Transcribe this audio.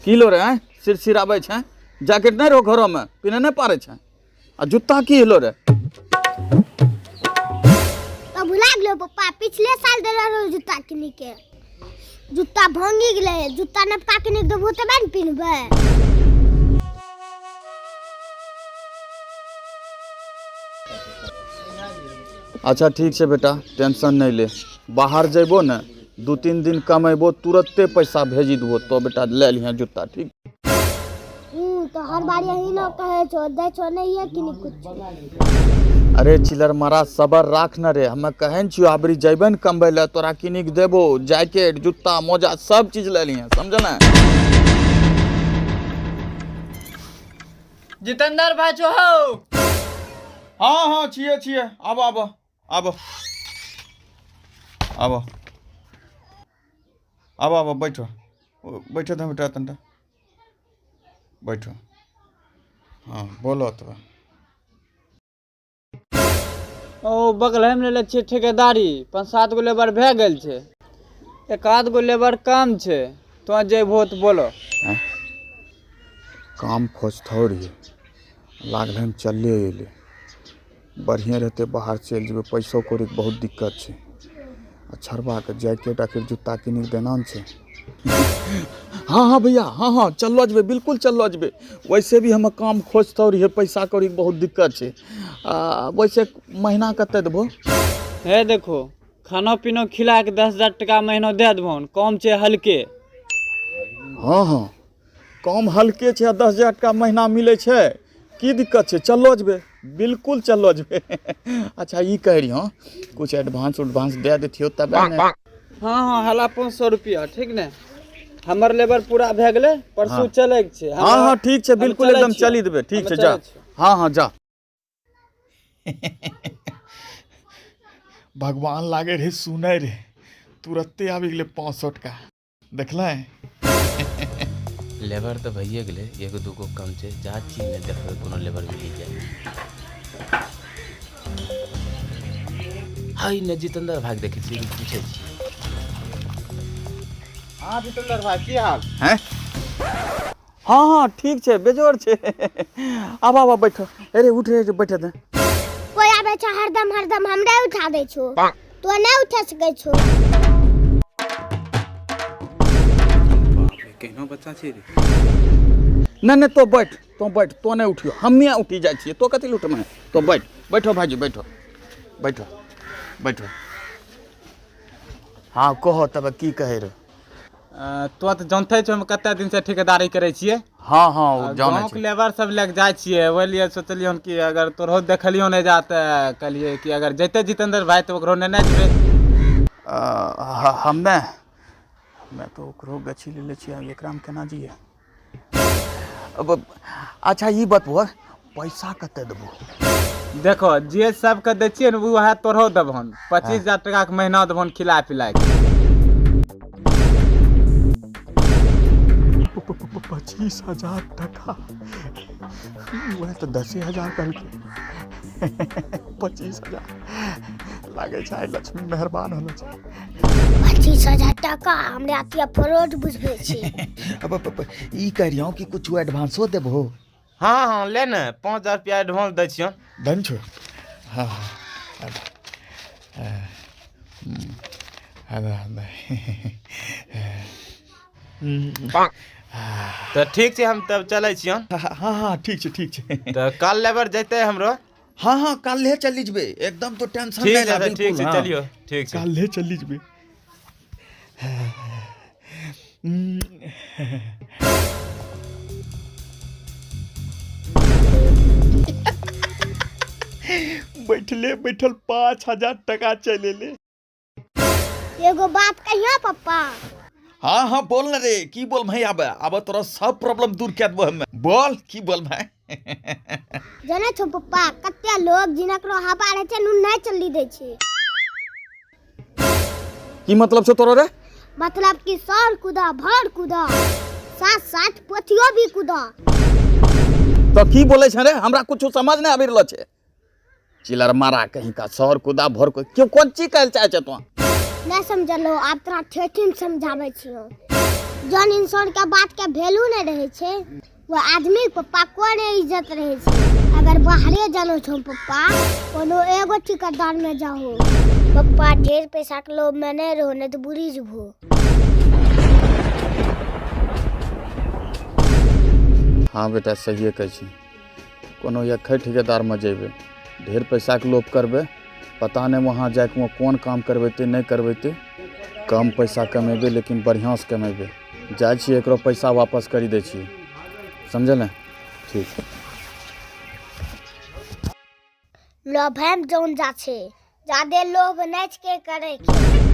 की लो रे आँय सिरसिराबै छै जैकेट नहि रहो घरोमे पिन्हे नहि पारै छै आ जूता की होलो रे तो भुला गेलो पप्पा पिछले साल देले रहो जूता किनी के जूता भांगी गेलै जूता नबका किनी के देबहो तबे ने पिन्हबै अच्छा ठीक छै बेटा टेंशन नहि ले बाहर जयबो ने 2-3 दिन कमेबो तुरते पैसा भेजी देबो तो बेटा ले लिहें जूता ठीक। तो हर बार यही ना कहे छो दै छो नहीं है कि नहीं कुछ। अरे चिलर मारा सबर राख न रे, हमे कहै ने छियो आबरी जयबे ने कमबै लए तोरा किनी के देबो जैकेट जूता मोजा सब चीज ले लिहें समझल ने। जितेंद्र भाई छो हौ? हाँ हाँ छियै छियै, आबो आबो आबो आबो आबो आबो बैठो बैठो तो बेटा तनटा बैठो। हाँ बोलो तो। ओ बगल में लेले छियै ठेकेदारी, 5-7 गो लेबर भए गेल छै, एक आध गो लेबर कम छै, तो जेबहो तऽ बोलो। हैं? काम खोजतौ रहियै, लागल हम चलले अयलै, बढ़िएँ रहतै बाहर चलि जेबै, पैसो कौड़ीके बहुत दिक्कत छै। आ छड़बाके जैकेट आखिर जूता किनी कऽ देना ने छै। हाँ हाँ भैया हाँ हाँ चललो जेबै, बिल्कुल चललो जेबै। वैसे भी हम काम खोजतौ रहियै, पैसा कौड़ीके बहुत दिक्कत छै। आ वैसे महीना कते देबहो? हे देखो खाना पीना खिला के 10,000 टका महीना दे देबहन, काम छै हल्के। हाँ हाँ काम हल्के छै आ 10,000 टका महीना मिलै छै, की दिक्कत छै, चललो जेबै, बिल्कुल चललो जेबै। अच्छा ई कह रही हूँ कुछ एडवांस उडवांस दे देतियो तब ने। हाँ हाँ हला 500 रुपया ठीक ने, हमर लेबर पूरा भए गेलै, परसू हाँ। चलै के छै। हाँ हाँ ठीक छै, हम बिल्कुल चलै एकदम छियौ। चली देबै, ठीक हम छै, चलै जा। छियौ। हाँ हाँ जा। भगवान लागे रहे सुनै रहे, तुरते आबि गेलै 500 टका, देखलै? लेबर तऽ भइए गेलै, एगो दूगो कम छै, जा छी ने देखबै कोनो लेबर मिली जाय। हाय ने जितेंद्र भाई के देखै छियै, पूछै छी। हाँ जितेंद्र भाई की हाल? हैं? हाँ हाँ ठीक छै, बेजोड़ छै। आब आब बैठो, अरे उठ रे बैठे दे। कोई आबै छै हरदम हरदम हमरे उठा दै छो, तो नहीं उठा सकै छो। केहनो बच्चा छै रे। नहीं नहीं तो बैठ, तो बैठ, तो नहीं उठियो, हमे उठी जाइ छियै, तो कथी लए उठबै? तो बैठ, बैठो भाईजी, बैठो बैठो बैठो। हाँ कहो तब की कहै रहो? तो तऽ जानते छो हम कते दिन से ठेकेदारी करै छियै। हाँ हाँ ओ जानै गाँवके छी। लेबर सब लग जाइ छियै, ओहि लिए सोचलियै हन कि अगर तोरो देखलियो नहि जा तऽ कहलियै कि अगर जैते जितेंद्र भाई तऽ ओकरो नेने जेबै। हमे तो ओकरो गछी लेले छियै, एकरामे केना जइयै? अब अच्छा ई बतबो पैसा कते देबो? देखो जे सबके दै छियै ने वएह तोरो देबहन, 25,000 टका के महीना देबहन खिला पिला के। 25,000 टका? वएह तऽ 10,000 कहलकै, 25,000 लागै छै आइ लक्ष्मी मेहरबान होलो छै। 25,000 टका हमरे अतिया फ्रॉड बुझबै छै। अब ई कह रही हूँ कि कुछ एडवांसो देबहो? हाँ हाँ ले ने 5,000 रुपया एडवांस दै छियौ। डन छो? हाँ हाँ हाँ। तऽ ठीक छै, हम तब चलै छियौ। हाँ हाँ ठीक छै, ठीक छै। तऽ कल लेबर जैते हमरो? हाँ हाँ काल्हे चली जेबै, एकदम तो टेंशन ठीक नहीं ला, छै, ठीक बिल्कुल, छै, हाँ। चलियो, ठीक छै, काल्हे चली जेबै। बैठले बैठल 5,000 टका चलि एलै। एगो बात कहियो पप्पा? हाँ हाँ बोल न रे, की बोल भाई? आबे आबे तोरा सब प्रॉब्लम दूर कर देबो हमे, बोल की बोल भाई? जानै छौ पप्पा कते लोग जिनकरो हवा रहै छै नु नहीं चली दै छै। की मतलब छौ तोरो रे? मतलब कि सर कुदा भर कुदा साथ साथ पोथियो भी कुदा। तो की बोले छै रे, हमरा कुछ समझ नहीं आबि रहलो छै। चिलर मारा कहीं का सर कुदा भर को क्यों कौन चीज कहल चाहे छै तो? नहीं समझलो, आब तोरा ठेठी में समझाबै छियो। जौन इंसान के बात के वैल्यू नहीं रहे छै, वो आदमी के पप्पा कोई नहीं इज्जत रहे छै। अगर बाहरे जानो छौ पप्पा, कोनो एगो ठेकेदार में जाहो पप्पा। ढेर पैसा के लोभ में नहीं रहो, नहीं तो बुरी जबो। हाँ बेटा, सहिए कहै छी। कोनो एकहे ठेकेदारमे जेबै, ढेर पैसाके लोभ करबै, पता नहि वहाँ जाके वहाँ कोन काम करबेतै, नहि करबेतै। कम पैसा कमेबै लेकिन बढ़िआँसँ कमेबै। जाइ छियै, एकरो पैसा वापस करि दै छियै, समझल ने? ठीक। लोभे में जौन जा छै, जादे लोभ नहि छै करे के।